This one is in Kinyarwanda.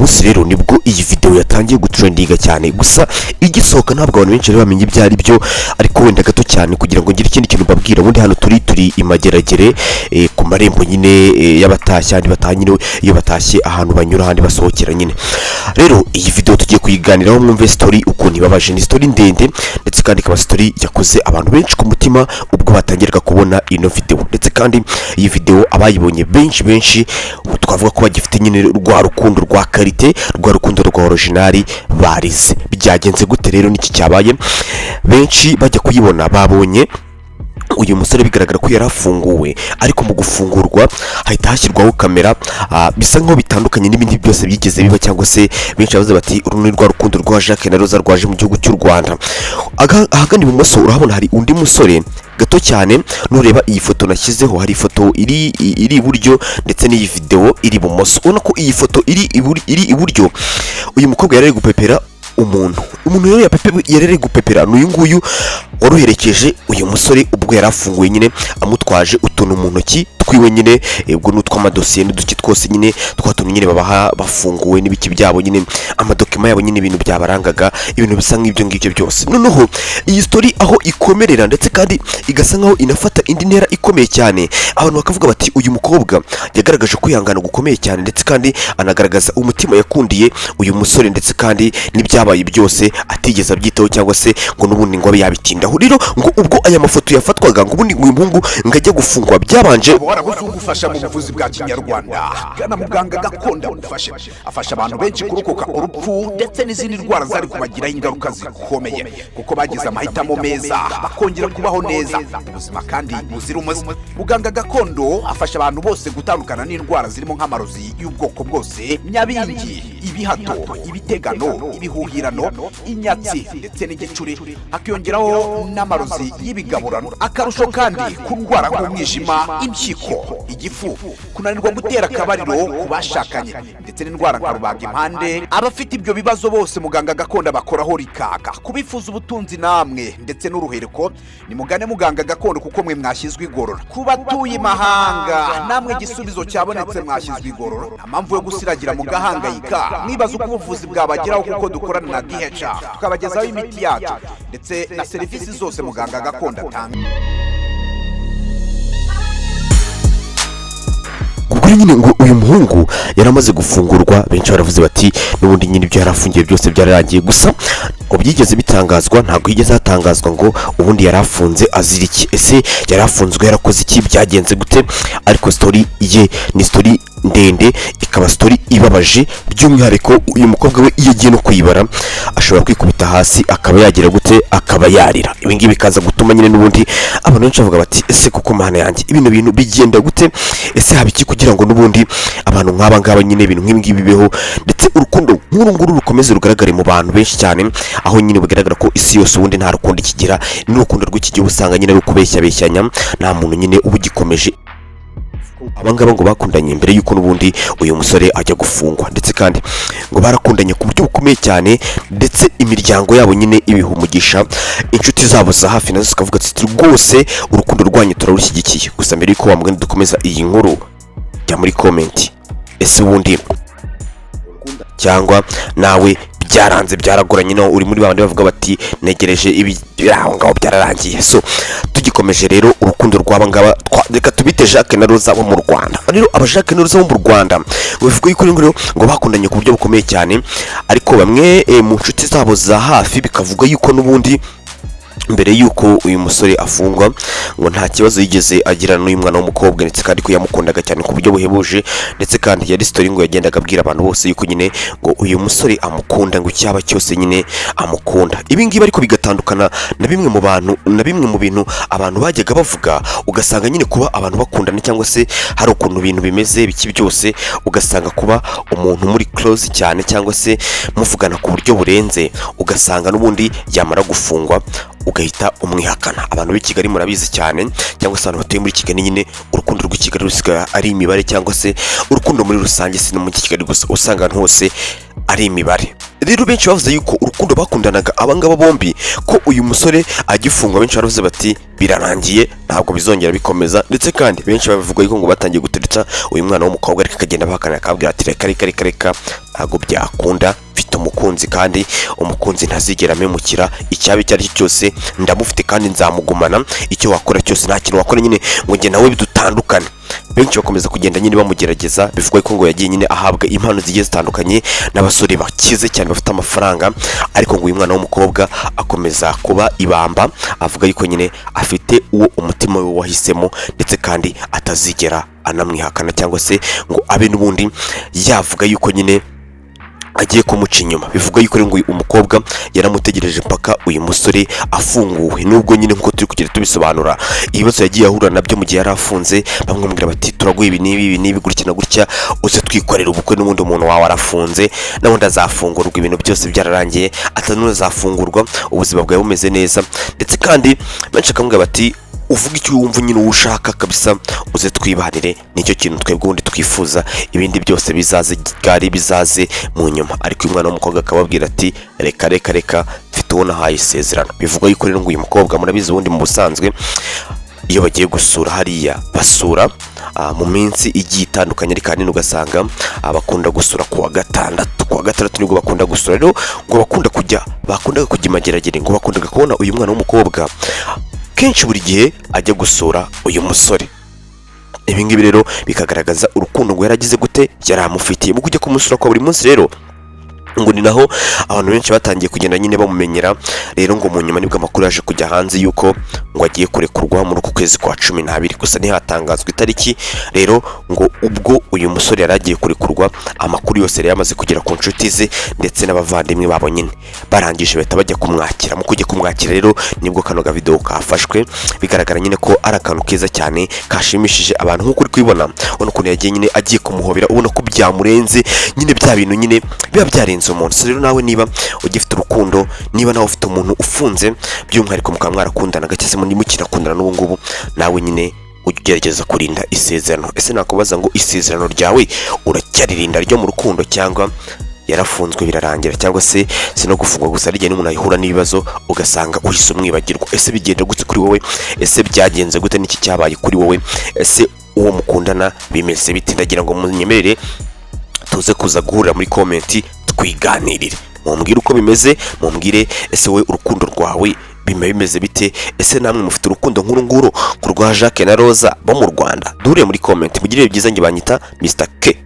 Munsi rero nibwo iyi video yatangiye gutrendinga cyane. Gusa igisohoka ntabwo abantu benshi bari bamenye ibyo ari byo, ariko wenda gato cyane kugira ngo ngire ikindi kintu mbabwira. Ubundi hano turi i Mageragere, ku marembo nyine, y'abatashye, ahandi bataha nyine, iyo batashye ahantu banyura, ahandi basohokera nyine. Rero iyi video tugiye kuyiganiraho, mwumve story ukuntu ibabaje. Ni story ndende, ndetse kandi ikaba story yakoze abantu benshi ku mutima ubwo batangiraga kubona ino video. Ndetse kandi iyi video abayibonye benshi benshi twavuga ko bagifite nyine rwa rukundo rwa qualité, rwa rukundo rwa original, barize. Byagenze gute rero? Niki cyabaye? Benshi bajya kuyibona babonye uyu musore bigaragara ko yari afunguwe, ariko mu gufungurwa hahita hashyirwaho kamera. Bisa nkaho bitandukanye n'ibindi byose byigeze biba, cyangwa se benshi bavuze bati: "Uru ni rwa rukundo rwa Jacques na Rosa rwaje mu gihugu cy'u Rwanda." Ahagana ibumoso urahabona hari undi musore gato cyane. Nureba iyi foto nashyizeho, hari ifoto iri iburyo ndetse n'iyi video iri ibumoso. Ubona ko iyi foto iri iburyo, uyu mukobwa yari ari gupepera umuntu. Umuntu rero yari ari gupepera ni uyu nguyu waruherekeje uyu musore ubwo yari afunguye nyine, amutwaje utuntu mu ntoki twiwe nyine. Ubwo ni utw'amadosiye n'uduki twose nyine, twa tuntu nyine babaha bafunguwe n'ibiki byabo nyine, amadocuments yabo nyine, ibintu byabarangaga, ibintu bisa nk'ibyo ngibyo byose. Noneho iyi story aho ikomerera, ndetse kandi igasa nkaho inafata indi ntera ikomeye cyane, abantu bakavuga bati: "Uyu mukobwa yagaragaje kwihangana gukomeye cyane, ndetse kandi anagaragaza umutima yakundiye uyu musore, ndetse kandi n'ibyabaye byose atigeze abyitaho cyangwa se ngo n'ubundi ngo abe yabitindaho." Rero ngo ubwo aya mafoto yafatwaga, ngo ubundi uyu muhungu ngo ajya gufungwa byabanje Warabuze ugufasha mu buvuzi bwa kinyarwanda? Gana muganga gakondo agufashe. Afasha abantu benshi kurokoka urupfu ndetse n'izindi ndwara zari kubagiraho ingaruka zikomeye, kuko bagize amahitamo meza bakongera kubaho neza ubuzima kandi buzira umuze. Muganga gakondo afasha abantu bose gutandukana n'indwara zirimo nk'amarozi y'ubwoko bwose, nyabingi, ibihato, ibitegano, ibihuhirano, inyatsi ndetse n'igicuri, hakiyongeraho n'amarozi y'ibigaburano. Akarusho kandi ku ndwara nk'umwijima, impyiko, igifu, kunanirwa gutera akabariro ku bashakanye ndetse n'indwara nka rubagimpande, abafite ibyo bibazo bose muganga gakondo abakoraho rikaka. Kubifuza ubutunzi namwe ndetse n'uruhereko, nimugane muganga gakondo kuko mwe mwashyizwe igorora. Ku batuye imahanga namwe igisubizo cyabonetse, mwashyizwe igorora. Nta mpamvu yo gusiragira mugahangayika mwibaza uko ubuvuzi bwabageraho, kuko dukorana na DHA tukabagezaho imiti yacu ndetse na serivisi zose muganga gakondo atanga. Ubwo nyine ngo uyu muhungu yari amaze gufungurwa, benshi baravuze bati: "N'ubundi nyine ibyo yari afungiye byose byararangiye." Gusa ngo byigeze bitangazwa, ntabwo yigeze hatangazwa ngo ubundi yari afunze azira iki, ese yari afunzwe yarakoze iki, byagenze gute? Ariko story ye ni story ndende, ikaba story ibabaje. By'umwihariko uyu mukobwa we, iyo agiye no kuyibara ashobora kwikubita hasi akaba yagira gute, akaba yarira. Ibi ngibi bikaza gutuma nyine n'ubundi abantu benshi bavuga bati: "Ese kuko Mana yanjye, ibino bintu bigenda gute? Ese haba iki kugira ngo n'ubundi abantu nk'aba ngaba nyine ibintu nk'ibi ngibi bibeho, ndetse urukundo nk'uru nguru rukomeze rugaragare mu bantu benshi cyane?" Aho nyine bigaragara ko isi yose ubundi nta rukundo ikigira, n'urukundo rw'iki gihe usanga nyine ari ukubeshyabeshyanya, nta muntu nyine uba ugikomeje. Abangaba ngo bakundanye mbere y'uko n'ubundi uyu musore ajya gufungwa, ndetse kandi ngo barakundanye ku buryo bukomeye cyane, ndetse imiryango yabo nyine ibiha umugisha, inshuti zabo za hafi nazo zikavuga ati: "Rwose urukundo rwanyu turarushyigikiye." Gusa mbere y'uko wamugani dukomeza iyi nkuru, jya muri comment: ese ubundi cyangwa nawe byaranze, byaragoranye, no uri muri babandi bavuga bati: "Ntegereje ibi biri aho ngaho byararangiye"? So tugikomeje rero urukundo rw'aba ngaba, reka tubite Jacques na Rosa bo mu Rwanda. Rero aba Jacques na Rosa bo mu Rwanda ngo bivuga yuko rero ngo bakundanye ku buryo bukomeye cyane, ariko bamwe mu nshuti zabo za hafi bikavuga yuko n'ubundi mbere y'uko uyu musore afungwa ngo nta kibazo yigeze agirana n'uyu mwana w'umukobwa, ndetse kandi ko yamukundaga cyane ku buryo buhebuje. Ndetse kandi yari story ngo yagendaga abwira abantu bose yuko nyine ngo uyu musore amukunda, ngo icyaba cyose nyine amukunda. Ibi ngibi ariko bigatandukana na bimwe mu bantu na bimwe mu bintu abantu bajyaga bavuga, ugasanga nyine kuba abantu bakundana cyangwa se hari ukuntu ibintu bimeze biki byose, ugasanga kuba umuntu muri close cyane cyangwa se muvugana ku buryo burenze, ugasanga n'ubundi yamara gufungwa ugahita umwihakana. Abantu b'i Kigali murabizi cyane, cyangwa se abantu batuye muri Kigali nyine, urukundo rw'i Kigali rusigaye ari imibare, cyangwa se urukundo muri rusange, si no muri Kigali gusa, usanga ahantu hose ari imibare. Rero benshi bavuze yuko urukundo bakundanaga abangaba bombi, ko uyu musore agifungwa benshi baravuze bati: "Birarangiye." Ntabwo bizongera bikomeza. Ndetse kandi benshi babivuga yuko ngo batangiye gutereta uyu mwana w'umukobwa, ariko akagenda bahakana, akabwira ati: "Reka, reka, reka, reka, ntabwo byakunda, mfite umukunzi kandi umukunzi ntazigera amemukira. Icyaba icyo ari cyo cyose ndamufite kandi nzamugumana. Icyo wakora cyose, nta kintu wakora nyine ngo njye nawe bidutandukane." Benshi bakomeza kugenda nyine bamugerageza. Bivugwa ko ngo yagiye nyine ahabwa impano zigiye zitandukanye n'abasore bakize cyane bafite amafaranga, ariko ngo uyu mwana w'umukobwa akomeza kuba ibamba, avuga yuko nyine afite uwo umutima we wahisemo, ndetse kandi atazigera anamwihakana cyangwa se ngo abe n'ubundi yavuga yuko nyine agiye kumuca inyuma. Bivuga yuko rero ngo uyu umukobwa yaramutegereje mpaka uyu musore afunguwe, nubwo nyine nk'uko turi kugenda tubisobanura ibibazo yagiye ahura nabyo mu gihe yari afunze. Bamwe bamubwira bati: "Turaguha ibi n'ibi, ibi n'ibi, gutya na gutya, uze twikorera ubukwe, n'ubundi umuntu wawe arafunze, n'ubundi azafungurwa, ibintu byose byararangiye, atari azafungurwa ubuzima bwawe bumeze neza." Ndetse kandi benshi bakamubwira bati: "Uvuga icyo wumva nyine, uwo ushaka kabisa, uze twibanire, nicyo kintu twebwe ubundi twifuza, ibindi byose bizaze gari bizaze mu nyuma." Ariko uyu mwana w'umukobwa akababwira ati: "Reka, reka, reka, mfite uwo nahaye isezerano." Bivugwa yuko rero ngo uyu mukobwa, murabizi ubundi mu busanzwe iyo bagiye gusura hariya basura mu minsi igiye itandukanye, ariko ahanini ugasanga bakunda gusura ku wa gatandatu. Ku wa gatandatu nibwo bakunda gusura. Rero ngo bakunda kujya bakundaga kujya i Mageragere, ngo bakundaga kubona uyu mwana w'umukobwa kenshi buri gihe ajya gusura uyu musore. Ibi ngibi rero bikagaragaza urukundo ngo yaragize gute, yari amufitiye. Mu kujya kumusura kwa buri munsi rero ngo ni naho abantu benshi batangiye kugenda nyine bamumenyera. Rero ngo mu nyuma nibwo amakuru yaje kujya hanze yuko ngo agiye kurekurwa muri uku kwezi kwa 12, gusa ntihatangazwa itariki. Rero ngo ubwo uyu musore yari agiye kurekurwa, amakuru yose yari yamaze kugera ku nshuti ze ndetse n'abavandimwe babo nyine, barangije bahita bajya kumwakira. Mu kujya kumwakira rero nibwo kano gavideo kafashwe, bigaragara nyine ko ari akantu keza cyane kashimishije abantu. Nk'uko uri kubibona, ubona ukuntu yagiye nyine agiye kumuhobera, ubona ko byamurenze nyine, bya bintu nyine biba byarenze umuntu. So rero nawe niba ugifite urukundo, niba nawe ufite umuntu ufunze, by'umwihariko mukaba mwarakundanaga cyangwa se mukirakundana n'ubu ngubu, nawe nyine ujye ugerageza kurinda isezerano. Ese nakubaza ngo isezerano ryawe uracyaririnda ryo mu rukundo, cyangwa yarafunzwe birarangira? Cyangwa se si no gufungwa gusa, hari igihe n'umuntu ahura n'ibibazo ugasanga uhise umwibagirwa. Ese bigenda gute kuri wowe? Ese byagenze gute? N'iki cyabaye kuri wowe? Ese uwo mukundana bimeze bite? Ndagira ngo munyemerere tuze kuza guhurira muri comment, twiganirire, mumbwire uko bimeze, mumbwire ese wowe urukundo rwawe bima bimeze bite? Ese namwe mufite urukundo nk'uru nguru, nk'urwa Jacques na Rosa bo mu Rwanda? Duhure muri comment, mugire ibihe byiza. Njye banyita Mr K.